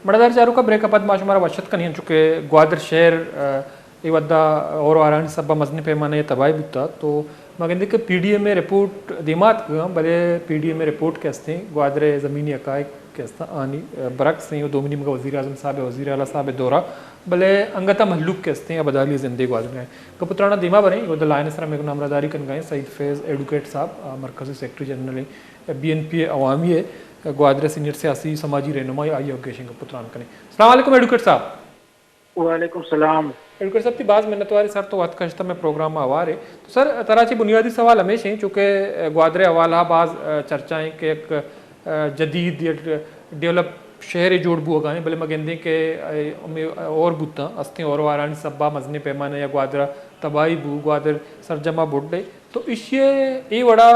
مڑدار چاروکا، بریک ءَ پد ما شمارا وش اتک کنیں، انچو کہ گوادر شہر، ءَ، اے وھدا ہور و ہارانی سبب ءَ مزنیں پیمانہ ءَ تباہی بوتا، تو ما گندیں کہ پی ڈی ایم ءِ رپورٹ دیما اتکگاں، بلے پی ڈی ایم ءِ رپورٹ کہ استیں، گوادر ءِ زمینی حقائق کہ استاں، آنی، ءَ، برعکس ایں، و دومی نیمگا وزیر اعظم صاحب ءِ، وزیر اعلیٰ صاحب ءِ دورا، بلے انگتا مہلوک کہ استیں، ابدالی ءِ زندے گوادر ءَ۔ گپ و ترانا دیما بریں، و دا لائن ءِ سرا مئے گوں ہمراہداری کنگا ایں سعید فیض ایڈوکیٹ صاحب، ءَ، مرکزی سیکرٹری جنرل ایں بی این پی ءِ عوامی ءِ، گوادر ءِ سینئر سیاسی سماجی رہنمائی، آئی ءَ گیشیں گپ و تران کنیں۔ السلام علیکم ایڈوکیٹ صاحب۔ وعلیکم السلام۔ ایڈوکیٹ صاحب، تئی باز منتواری سر، تو وت کشتہ مئے پروگرام ءَ ہوار ئے۔ تو سر، ترا چہ بنیادی سوال ہمیش ایں، چونکہ گوادر ءِ حوالہ ءَ باز چرچا ایں کہ یک جدید یا ڈیولپ شہرے جوڑ بوگا ایں، بلے ما گندیں کہ ہمے ہور بوتاں، استیں ہور و ہارانی سبب ءَ مزنیں پیمانہ ءَ یا گوادر ءَ تباہی بو، گوادر سرجم ءَ بڈ ئے۔ تو ایشی ءِ اے وڑا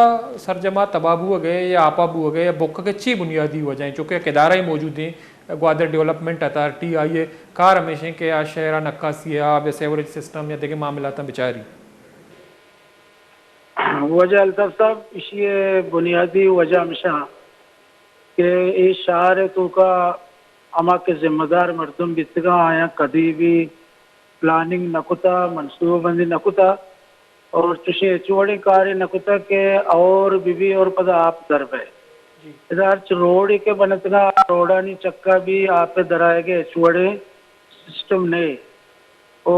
سرجم ءَ تباہ بوگ ءِ یا آپا بوگ ءِ یا بکگ ءِ چی بنیادی وجہ ایں؟ چونکہ یک ادارہ موجود ایں، گوادر ڈیولپمنٹ اتھارٹی، آئی ءِ کار ہمیش ایں کہ آ شہر ءِ نکاسی ءِ آب یا سیوریج سسٹم یا دگہ معاملاتاں بچاری۔ واجہ الطاف صاحب، ایشی ءِ بنیادی وجہ ہمیش ایں کہ اے شہر ءِ توکا ہما کہ ذمہ دار مردم بیتگاں، آیاں کدی بھی پلاننگ نہ کتا، منصوبہ بندی نہ کتا اور چوشیں ہچ وڑیں کارے نہ کتا کہ اور بہ بی اور پدا آپ در بئے۔ ادا ہرچ روڈے کہ بنتگاں، روڈانی چکا بھی آپ ءِ درآیگ ءِ ہچ وڑیں سسٹم نئے۔ او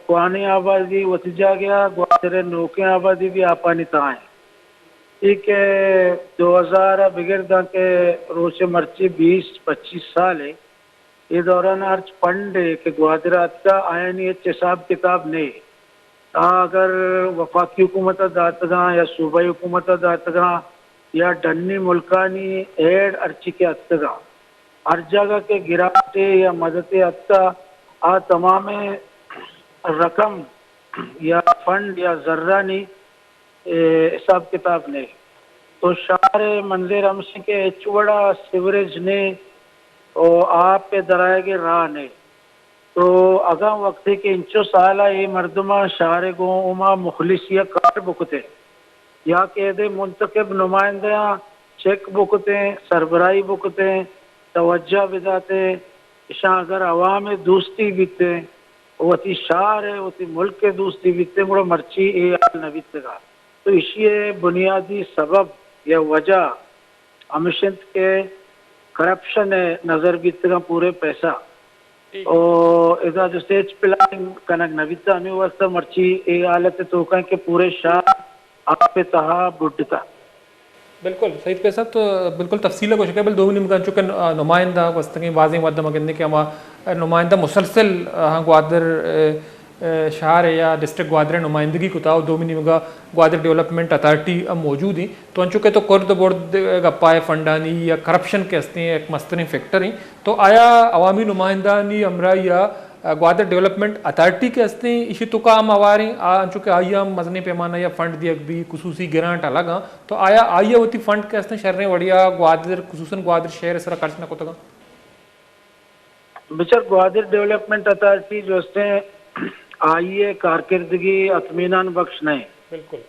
کوہنیں آبادی وتی جاگہ ءَ، گوادر ءِ نوکیں آبادی بھی آپانی تہا ایں۔ اے کہ دو ہزار ءَ بگر داں کہ روچ مرچی بیست پچیس سال ایں، اے دوران ءَ ہرچ فنڈے کہ گوادر ءَ اتکا، آیانی ہچ حساب کتاب نئے۔ آ اگر وفاقی حکومت ءَ داتگاں یا صوبائی حکومت ءَ داتگاں یا ڈنی ملکانی ایڈ ہرچی کہ اتکگاں، ہر جاگہ کہ گرانٹے یا مددے اتکا، آ تمامیں رقم یا فنڈ یا زرانی، اے، حساب کتاب نئے۔ تو شہر ءِ منظر ہمیش ایں کہ ہچ وڑا سیوریج نئے او آپ ءِ درآیگ ءِ راہ نئے۔ تو اگاں وقتے کہ انچو سال ءَ اے مردماں شہر ءِ گوں ہما مخلصی ءَ کار بکتیں یا کہ ادے منتخب نمائندہاں چیک بکتیں، سربراہی بکتیں، توجہ بداتیں، اشاں اگر عوام ءِ دوستی بیتیں، وتی شہر ءِ، وتی ملک ءِ دوستی بیتیں، گڑا مرچی اے حال نہ بیتگا۔ تو ایشی ءِ بنیادی سبب یا وجہ ہمیش انت کہ کرپشن ءِ نظر بیتگاں پورے پیسہ۔ او ادا جست ہچ پلاننگ کنگ نہ بیتہ، ہمے واستہ مرچی اے حالت ءِ توکا کہ پورے شہر آپ ءِ تہا بڈتہ۔ بالکل، سعید فیض صاحب تو بالکل تفصیل ءَ گوشگ ءَ، بل دومی نیمگا انچو کہ نمائندہ گوستگیں بازیں وھد ءَ ما گندیں کہ ہما نمائندہ مسلسل آہاں گوادر، شہر ءِ یا ڈسٹرکٹ گوادر ءِ نمائندگی کتا و دومی نیمگا گوادر ڈیولپمنٹ اتھارٹی ہم موجود ایں۔ تو انچو کہ تو کرد برد گپا ءِ، فنڈانی یا کرپشن کہ استیں یک مستریں فیکٹر ایں، تو آیا عوامی نمائندہانی ہمراہی ءَ گوادر ڈیولپمنٹ اتھارٹی کہ استیں ایشی توکا ہم ہواریں، آ انچو کہ آئی ءَ ہم مزنیں پیمانہ یا فنڈ دیگ بی، خصوصی گرانٹ الگ آں، تو آیا آئی ءَ وتی فنڈ کہ استیں شریں وڑیا گوادر، خصوصاً گوادر شہر ءِ سرا خرچ نہ کتگاں؟ بچار، گوادر ڈیولپمنٹ اتھارٹی جو استیں، آئی ءِ کارکردگی اطمینان بخش نہ ایں۔ بالکل۔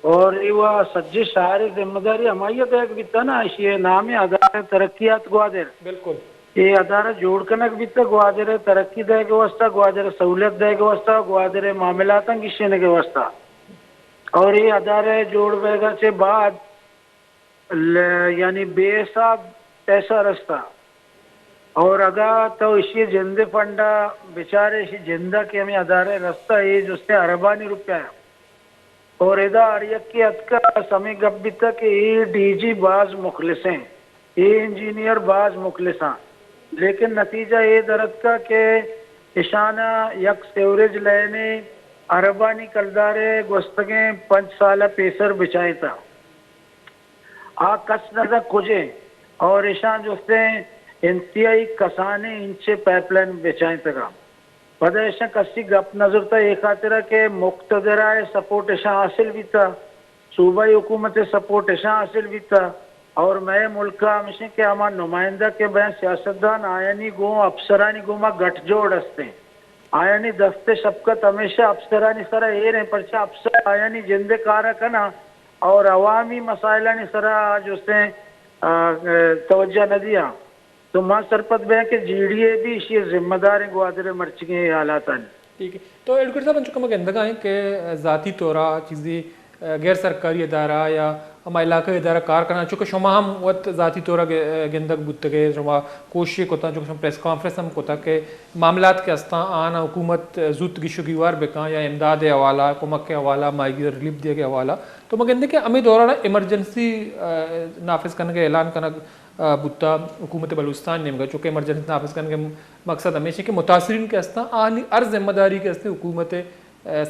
اور اے وا سجے شہر ءِ ذمہ داری ہمائی ءَ دئیگ بیتہ نا، ایشی ءِ نام ادارہ ترقیات گوادر۔ بالکل۔ اے ادارہ جوڑ کنگ بیتہ گوادر ءِ ترقی دئیگ ءِ واستہ، گوادر ءِ سہولت دئیگ ءِ واستہ، گوادر ءِ معاملاتاں گیشینگ ءِ واستہ۔ اور اے ادارہ جوڑ بیگا چہ بعد ل-، یعنی بے حساب پیسہ رستہ۔ اور اگاں تو ایشی جند فنڈا بچارے، ایشی جندا کہ ہمے ادارہ رستہ، اے جستے اربانی روپیہ۔ اور ادا ہر یکے اتکا، بس ہمے گپ بیتا کہ اے ڈی جی باز مخلص ایں، اے انجینئر باز مخلص آں۔ لیکن نتیجہ اے در اتکا کہ اشانا یک سیوریج لائنے اربانی کلدارے گوستگیں پنچ سال پیسر بچائینتا۔ آ کس نہ زانت کجے، اور اشاں جستیں انتہائی کسانیں انچیں پائپ لائن بچائینتگا۔ پدا اشاں کسی گپ نہ زرتا، اے خاطرا کہ مقتدرا ءِ سپورٹ اشاں حاصل بیتا، صوبائی حکومت ءِ سپورٹ اشاں حاصل بیتا، اور مئے ملکا ہمیشیں کہ ہما نمائندہ کہ بئیں سیاستدان، آیانی گوں افسرانی گوما گٹ جوڑ استیں۔ آیانی دست شپکت ہمیشہ افسرانی سرا ایر ایں، پرچا افسر آیانی جند ءِ کارا کناں اور عوامی مسائلانی سرا آ جستیں، آ، توجہ نہ دیاں۔ تو ما سرپد بیں کہ جی ڈی اے بھی ایشی ذمہ دار ہیں گوادر مرچگیں حالاتانی۔ ٹھیک ہے۔ تو ایڈوکیٹ صاحب، انچو کہ ما گندگا ہیں کہ ذاتی طورا چیزی، اے، غیر سرکاری ادارہ یا ہما علاقہ ادارہ کار کناں، چونکہ شما ہم وت ذاتی طورا گ-، گندگ بوتگے، شما کوشش کتاں، چونکہ شما پریس کانفرنس ہم کتا کہ معاملات کہ استاں آن حکومت زوت گیش و گیوار بکاں یا امداد حوالہ، کمک حوالہ، ماہیگیر ریلیف دیگ حوالہ۔ تو ما گندے کہ ہمیں دوران ایمرجنسی، اے، نافذ کنگ اعلان کنگ، اے، بوتا حکومت بلوچستان نیمگا، چونکہ ایمرجنسی نافذ کنگ مقصد ہمیش ہے کہ متاثرین کہ استاں آنی ہر ذمہ داری کہ استیں حکومت اے،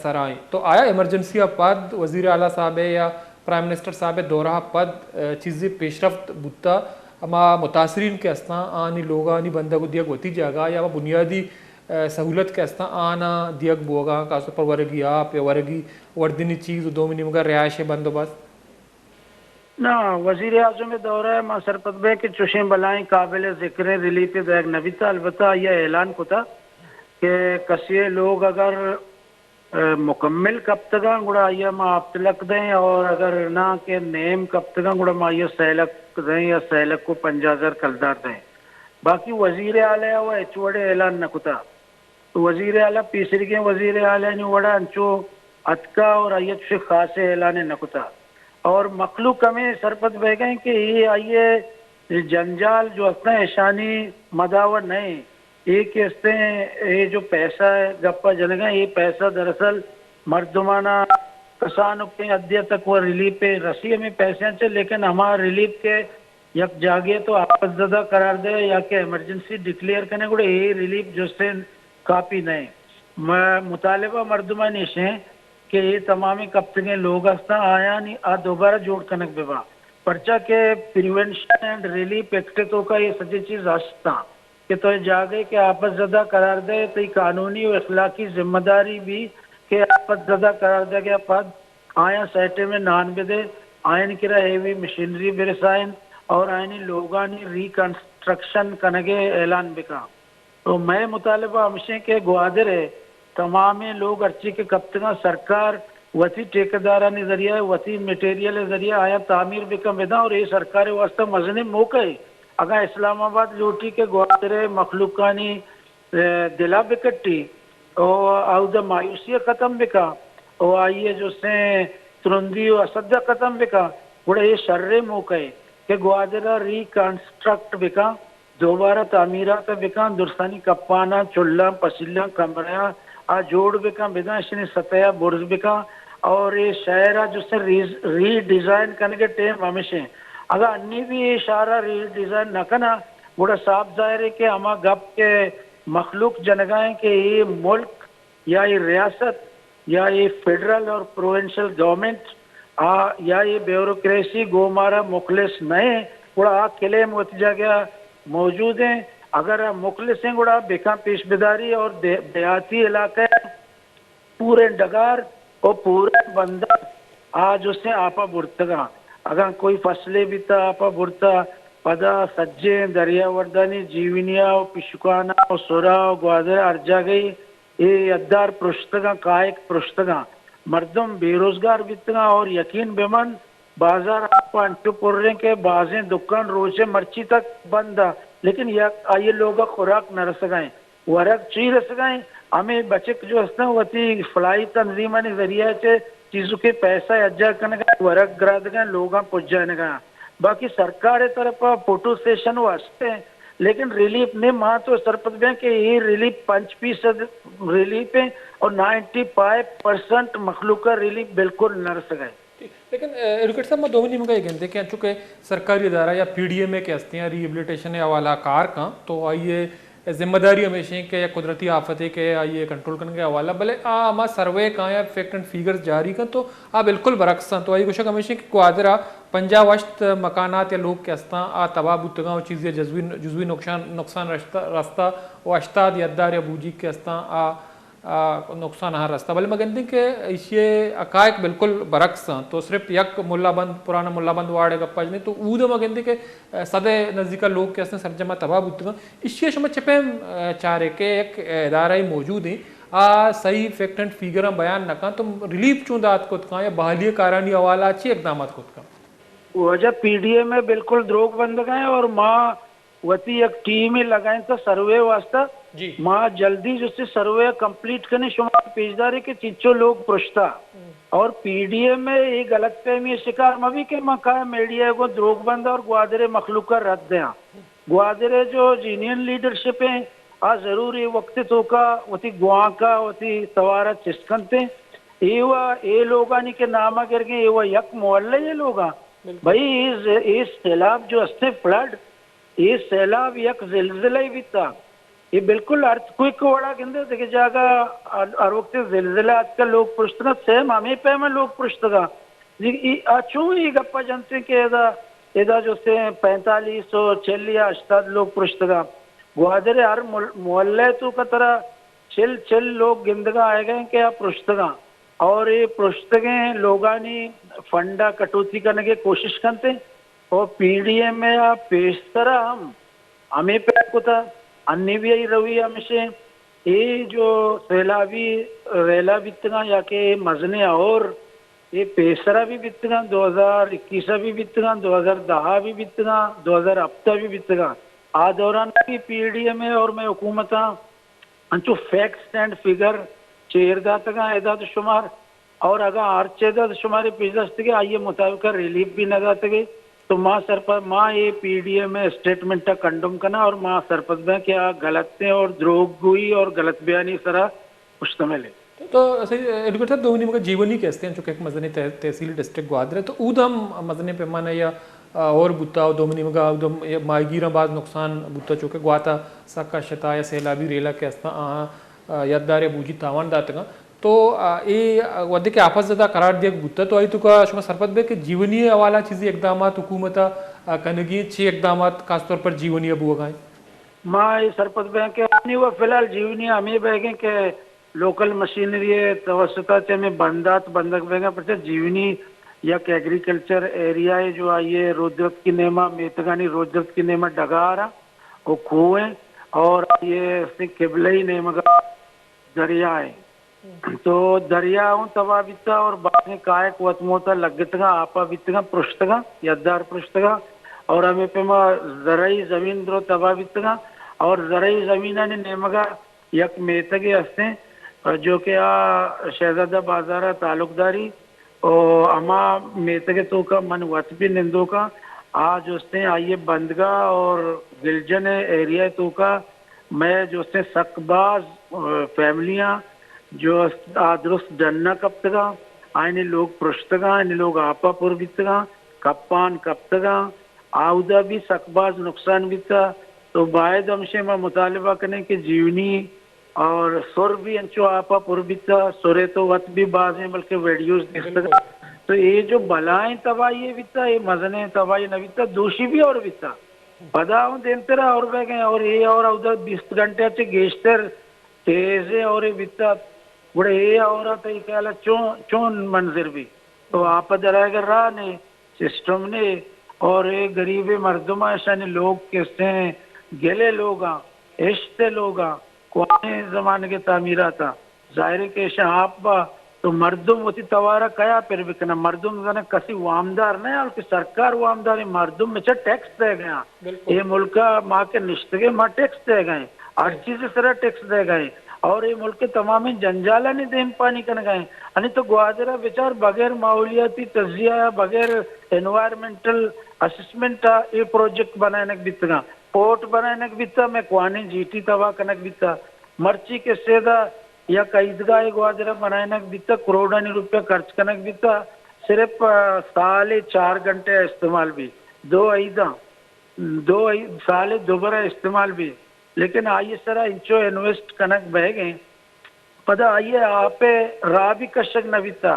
سرا ایں۔ تو آیا ایمرجنسی ء پد وزیر اعلیٰ صاحب ء یا پرائم منسٹر صاحب ء دورہ ء پد، اے، چیزے پیشرفت بوتا؟ ہما متاثرین کہ استاں آنی لوگانی بندگ و دیگ وتی جاگہ یا ہما بنیادی، اے، سہولت کہ استاں آناں دیگ بوگاں، خاص طور پر ورگی آپ یا ورگی وردنی چیز و دومی نیمگا رہائش ء بندوبست؟ نہ، وزیر اعظم ء دورہ ء ما سرپد بیں کہ چوشیں بلائیں قابل ذکریں ریلیفے دئیگ نہ بیتہ، البتہ آئی ء اعلان کتہ کہ کسے ء لوگ اگر، اے، مکمل کپتگاں گڑا آئی ء ما ہپت لکھ دئیں اور اگر نہ کہ نیم کپتگاں گڑا ما آئی ء سئے لکھ دئیں یا سئے لکھ و پنجاہ ہزار کلدار دئیں۔ باقی وزیر اعلی ء ہچ وڑیں اعلان نہ کتہ۔ وزیر اعلیٰ، پیسریگیں وزیر اعلیٰ نی وڑا انچو اتکا اور آئی ء چوشیں خاصیں اعلانے نہ کتا۔ اور مخلوق ہمیں سرپد بہ گئے کہ یہ آئی ء جنجال جو استیں اشانی مداوع نہ ایں۔ یہ کہ استیں، یہ جو پیسہ ہے، گپا جنگا، یہ پیسہ دراصل مردمانا کسانکیں حدیہ تک وہ ریلیف پہ رسی ہمیں پیسے چے، لیکن ہما ریلیف کے یک جاگے تو آپت زدہ قرار دے یا کہ ایمرجنسی ڈکلیئر کنے، گڑا اے ریلیف جستیں کاپی نہ ایں۔ م-، مطالبہ مردمانی اش ایں کہ اے تمامیں کپتگیں لوگ استاں، آیانی آ دوبارہ جوڑ کنگ بہ باں، پرچا کہ پریونشن اینڈ ریلیف ایکٹ توکا اے سجیں چیز استاں کہ تو اے جاگہے کہ آپت زدہ قرار دے، تئی قانونی و اخلاقی ذمہ داری بی کہ آپت زدہ قرار دے گیا پد آیاں سئے ٹیمیں نان بدے، آیانی کرا ہیوی مشینری برسائین اور آیانی لوگانی ری کنسٹرکشن کنگے اعلان بکاں۔ تو مئے مطالبہ ہمشیں کہ گوادر ء تمامیں لوگ ہرچی کہ کپتگاں، سرکار وتی ٹھیکیدارانی ذریعہ ء، وتی مٹیریل ء ذریعہ آیاں تعمیر بکن بداں اور اے سرکار ء واستہ مزنیں موقع ء۔ اگاں اسلام آباد لوٹی کہ گوادر ء مخلوقانی، اے، دلا بکٹی، او اودا مایوسی ء ختم بکا، او آئی ء جو سیں ترندی و حسد ء ختم بکا، گڑا اے شریں موقع ء کہ گوادر ء ری کنسٹرکٹ بکا، دوبارہ تعمیرات ء بکن، درستانی کپاناں، چلاں، پسیلاں، کمرہاں آ جوڑ بکن، بداں اشانی سطح ء برز بکن اور اے شہر ء جو سے ری، ری ڈیزائن کنگ ء ٹیم ہمیش ایں۔ اگاں انی بھی اے شہر ء ری ڈیزائن نہ کناں، گڑا صاف ظاہر ہے کہ ہما گپ کہ مخلوق جنگا ہیں کہ اے ملک یا اے ریاست یا اے فیڈرل اور پروونشل گورنمنٹ آ یا اے بیوروکریسی گوں مارا مخلص نہ ایں، گڑا آ کلیم وت جاگہ موجود ایں۔ اگر آ مخلص ایں گڑا بکاں پیش بداری اور دے-، دیہاتی علاقہ پوریں ڈگار و پوریں بندر آ جسیں آپا برتگاں۔ اگاں کوئی فصلے بیتا آپا برتا، پدا سجیں دریا وردانی جیونیا و پشکانا و سرا و گوادر ہر جاگہی اے یدار پرشتگاں، کائک پرشتگاں، مردم بے روزگار بیتگاں اور یقین بہ من بازار آپ انچو پریں کہ بازیں دکان روچے مرچی تک بند آں، لیکن یک آئی لوگ ء خوراک نہ رسگا ایں۔ ورگ چی رسگا ایں؟ ہمیں بچک جو استاں وتی فلاحی تنظیمانی ذریعہ چہ چیزوکے پیسہ اجا کنگا، ورگ گرادگا، لوگاں پجائنگا۔ باقی سرکار ء طرف ء فوٹو سیشن و ہست ایں، لیکن ریلیف نے ما تو سرپد بیاں کہ یہ ریلیف پنچ فیصد ریلیف ایں اور نائنٹی فائیو پرسنٹ مخلوق ء ریلیف بالکل نہ رسگا ایں۔ لیکن، اے، ایڈوکیٹ صاحب، ما دومی نیمگا یہ گندے کہ انچو کہ سرکاری ادارہ یا پی ڈی ایم اے کہ ہستیں ریہیبلیٹیشن ء حوالہ کار کن تو آئی ء ذمہ داری ہمیش ایں کہ یک قدرتی آفتے کہ آئی ء کنٹرول کنگ ء حوالہ، بلے آ ہما سروے کاں یا فیکٹ اینڈ فیگرز جاری کن تو آ بالکل برعکس انت۔ تو آئی گوشگ ہمیش ایں کہ گوادر ء پنجاہ و ہشت مکانات یا لوگ کہ استاں آ تباہ بوتگاں و چیزے جزوی، جزوی نقصان، نقصان رشتہ، رستہ و ہشتاد یدار یا بوجیگ کہ استاں آ، آ، نقصان ہاں رستہ۔ بلے ما گندیں کہ ایشی حقائق بالکل برعکس انت۔ تو صرف یک ملا بند، پرانا ملا بند وارڈ ء گپا جنیں تو اود ما گندیں کہ صد ء نزیکا لوگ کہ استیں سرجما تباہ بوتگاں۔ ایشی ء شما چہ پیم، ء، چارے کہ یک ادارہ موجود ایں، آ صحیح فیکٹ اینڈ فیگراں بیان نہ کن، تو ریلیف چون دات کت کن یا بحالی کارانی حوالہ چی اقدامات کت کن؟ واجہ، پی ڈی ایم اے بالکل دروگ بندگ ایں اور ما وتی یک ٹیمے لگائینتا سروے واسطہ۔ جی۔ ما جلدی جستے سروے کمپلیٹ کنیں، شما پیشدارے کہ چنچو لوگ پرشتا۔ اور پی ڈی ایم ء اے غلط فہمی ء شکار مہ بی کہ ما کایا میڈیا ء گوں دروگ بند اور گوادر ء مخلوق ء رد دیاں۔ گوادر ء جو یونین لیڈرشپ ہیں، آ ضرور اے وقت توکا وتی گوانکا وتی توارا چست کنتے۔ اے و اے لوگانی کہ نام گرگیں، اے و یک محلہ یہ لوگا۔ بھئی، اے ز-، اے سیلاب جو ہستے، فلڈ، اے سیلاب یک زلزلہ ہی بیتا۔ اے بالکل ارتھ کوئک وڑا گندے، دگہ جاگہ ہر، ہر وقت زلزلہ آتکا لوگ پرشتگا، سیم ہمیں پیما لوگ پرشتگا۔ جی، ای، آ چون ای گپا جنتے کہ ادا، ادا جو سے پینتالیس و چل یا ہشتاد لوگ پرشتگا۔ گوادر ہر مل-، محلہ توکا ترا چل، چل لوگ گندگا آئے گئے کہ آ پرشتگا۔ اور اے پرشتگیں لوگانی فنڈا کٹوتی کنگے کوشش کنتے۔ اور پی ڈی ایم ء پیشترا ہم ہمے پیم کتا، انی بھی ای رویہ ہمشیں۔ اے جو سیلابی ریلا بیتگاں یا کہ مزنیں اور اے پیسرا بھی بیتگاں، دو ہزار اکیس بھی بیتگاں، دو ہزار دہ بھی بیتگاں، دو ہزار ہفت بھی بیتگاں۔ آ دوران بھی پی ڈی ایم ء اور میں حکومتاں انچو فیکٹس اینڈ فگر چیر داتگاں، اعداد و شمار، اور اگاں ہرچ اعداد و شمارے پیش داشتگے، آئی مطابق ریلیف بھی نہ داتگے، تو ما سرپد، ما اے پی ڈی ایم ء اسٹیٹمنٹ ء کنڈم کناں اور ما سرپد بیں کہ آ غلط ہیں اور دروگ گوئی اور غلط بیانی سرا مشتمل ہے۔ تو صحیح، ایڈوکیٹ صاحب، دومی نیمگا جیونی کہ ہستیں، چونکہ ایک مزنیں تح-، تحصیل ڈسٹرکٹ گوادر ہے، تو اود ہم مزنیں پیمانہ یا، آ، اور بوتا، اور دومی نیمگا اود ہم ماہیگیراں باز نقصان بوتا، چونکہ گواتا سکا شتا یا سیلابی ریلا کہ ہستاں، آہاں، آ، یاددارے بوجی تاوان داتگاں۔ تو، آ، اے، آ، وھدے کہ آپت زدہ قرار دیگ بوتا، تو آئی توکا شما سرپد بے کہ جیونی حوالہ چیزی اقدامات حکومت ء، آ، کنگی، چی اقدامات خاص طور پر جیونی ء بوگا ہیں؟ ما اے سرپد بیں کہ آنی و فی الحال جیونی ہمیں بہ گئے کہ لوکل مشینری ء توسط ء چہ ہمیں بندات بندگ بہ گئے، پرچہ جیونی یک ایگریکلچر ایریا ہے، جو آئیے رودرت کی نیما، میتگانی رودرت کی نیما ڈگار ہیں، وہ کوہ ہیں، اور آئیے اس قبلہ ہی نیمگا دریا ہے۔ تو دریا ہوں تباہ بیتا اور بازیں کائک وت موتا لگتگاں، آپا بیتگاں، پرشتگاں، یدار پرشتگاں، اور ہمیں پیما زرعی زمین درو تباہ بیتگاں، اور زرعی زمینانی نیمگا یک میتگے ہستیں، جو کہ آ شہزادہ بازارا تعلق داری، او ہما میتگ توکا من وت بھی نندوکاں، آ جستیں آئیے بندگاہ اور گلجن ایریا توکا مئے جستیں سک باز، آ، فیملیاں جو است، آ درست ڈنا کپتگاں، آئینی لوگ پرشتگاں، آئینی لوگ آپا پر بیتگاں، کپان کپتگاں، آودا بھی سک باز نقصان بیتا۔ تو باید ہمشے ما مطالبہ کنیں کہ جیونی اور سر بھی انچو آپا پر بیتا، سرے تو وت بھی بازیں بلکہ ویڈیوز دیستگاں۔ تو اے جو بلائیں تباہی بیتا، اے مزنیں تباہی نہ بیتا، دوشی بھی اور بیتا۔ پدا ہوں دیمترا اور بہ گئے اور اے اور اودا بیست گھنٹے چہ گیشتر تیزیں اور بیتا۔ گڑا اے اور تئی خیال چون، چون منظر بھی؟ تو آپ درائے گر راہ نے، سسٹم نے، اور اے غریب مردم اشانی لوگ کسے گلے لوگاں، اشتے لوگاں، کوانیں زمانگے تعمیرات آں۔ ظاہر ہے کہ ایشاں آپ با تو مردم وتی توارا کیا پر بکناں؟ مردم زاناں کسی وامدار نہ، بلکہ سرکار وامدار ہے، مردم بچا ٹیکس دے گیا۔ اے ملکا ما کہ نشتگے ما ٹیکس دے گئے، ہر چیز سرا ٹیکس دے گئے، اور اے ملک تمامیں جنجالانی دیم پانی کن گئے۔ انی تو گوادر بچار بغیر ماحولیاتی تجزیہ، بغیر انوائرمنٹل اسسمنٹ اے پروجیکٹ بنائنگ بیتگاں، پورٹ بنائنگ بیتا، میں کوانیں جیٹی تباہ کنگ بیتا۔ مرچی کہ سیدھا یک عیدگاہ گوادر ء بنائینگ بیتگ، کروڑانی روپیہ خرچ کنگ بیتگ، صرف، آ، سال ء چار گھنٹے استعمال بی، دو عیداں، دو عید سال ء دوبرہ استعمال بی، لیکن آئی سرا انچو انویسٹ کنگ بہ گئے۔ پدا آئی ء آپ ء راہ بھی کشگ نہ بیتا۔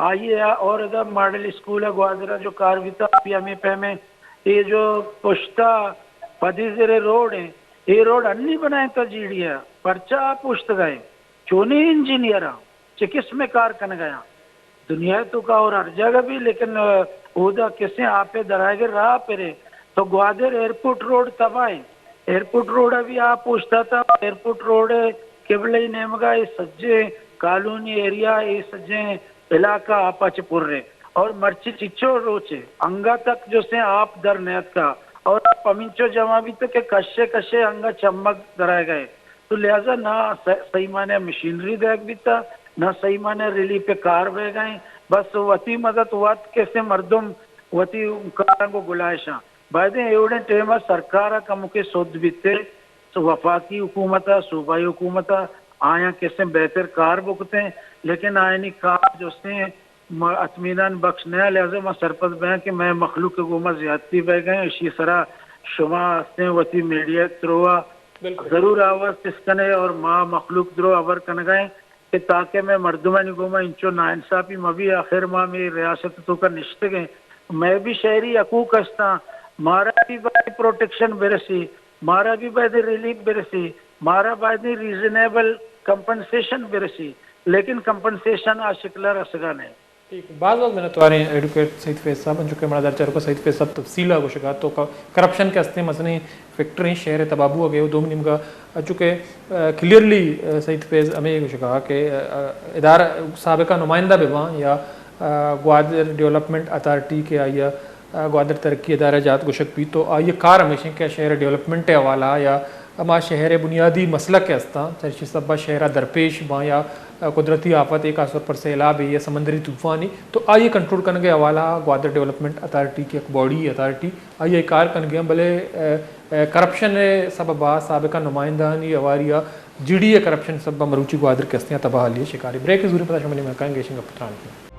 آئی ء اور ادا ماڈل اسکول ء گوادر ء جو کار بیتا، آپی ہمے پیمیں اے جو پشتا پدی زر روڈ ہیں، اے روڈ انی بنائیں تا جیڑی ء، پرچا آپ اوشتگا ہیں؟ چونیں انجینئر آں، چہ قسم کار کنگا آں؟ دنیا ء توکا اور ہر جاگہ بھی، لیکن، آ، اودا کسے آپ ء درائگ ء راہ پرے۔ تو گوادر ایئرپورٹ روڈ تباہ ہیں۔ ایئرپورٹ روڈ ء بھی آپ اوشتاتا، ایئرپورٹ روڈ ء قبلہ ء نیمگا اے سجیں کالونی ایریا، اے سجیں علاقہ آپ ء چہ پرے۔ اور مرچی چچو روچے انگا تک جو سے آپ در نیتکا اور ہمینچو جمع بیت کہ کشے کشے انگا چمک درائے گئے۔ تو لہذا نہ س-، صحیح معنی مشینری دیگ بیتا، نہ صحیح معنی ریلیف کار بہ گئے۔ بس وتی مدد وت کسے مردم وتی کارانگو گلائشاں۔ بایدیں ایوڑیں ٹیم ء سرکار ء کمکے سد بیتے، تو وفاقی حکومت ء، صوبائی حکومت ء، آیاں کسے بہتر کار بکتیں، لیکن آیانی کار جستیں م-، اطمینان بخش نہ، لہذا ما سرپد بیاں کہ مئے مخلوق ء گوما زیادتی بہ گئے، اشی سرا شما ہستیں وتی میڈیا تھرو ء بالکل۔ ضرور آواز چست کنے اور ما مخلوق درو ہبر کنگا ایں کہ تاکہ مئے مردمانی گوما انچو ناانصافی مہ بی، آخر ما ہمے ریاست توکا نشتگیں، مئے بھی شہری حقوق ہستاں، مارا بھی باید پروٹیکشن برسی، مارا بھی باید ریلیف برسی، مارا باید ریزنیبل کمپنسیشن برسی، لیکن کمپنسیشن آ شکل ء رسگا نہیں۔ ٹھیک، باز باز منتواریں ایڈوکیٹ سعید فیض صاحب، انچو کہ منا در چاروکا سعید فیض صاحب تفصیل ء گوشگا تو ک-، کرپشن کہ ہستیں مزنیں فیکٹر ہیں شہر تباہ بوگ ء، و دومی نیمگا انچو کہ، آ، کلیئرلی، آ، سعید فیض ہمیں گوشگا کہ، آ، ادارہ سابقہ نمائندہ بہ باں یا، آ، گوادر ڈیولپمنٹ اتھارٹی کہ آئی ء، آ، گوادر ترقی ادارہ جات گوشگ بیت تو آئی ء کار ہمیش انت کہ شہر ڈیولپمنٹ ء حوالہ یا ہما شہر ء بنیادی مسئلہ کہ استاں، چریشی سبب ء شہر ء درپیش باں یا قدرتی آفت، ایک خاص طور پر سیلاب یا سمندری طوفانی، تو آئی ء کنٹرول کنگ ء حوالہ ء گوادر ڈیولپمنٹ اتھارٹی کہ یک باڈی اتھارٹی آئی ء کار کنگ ء، بلے، ء، ء، کرپشن ء سبب ء سابقہ نمائندہانی ہواری ء جی ڈی ء کرپشن سبب ء مروچی گوادر کہ استیں تباہ حالی ء شکاری۔ بریک ء زوری پدا شمنی مکان گیشن گپ تران۔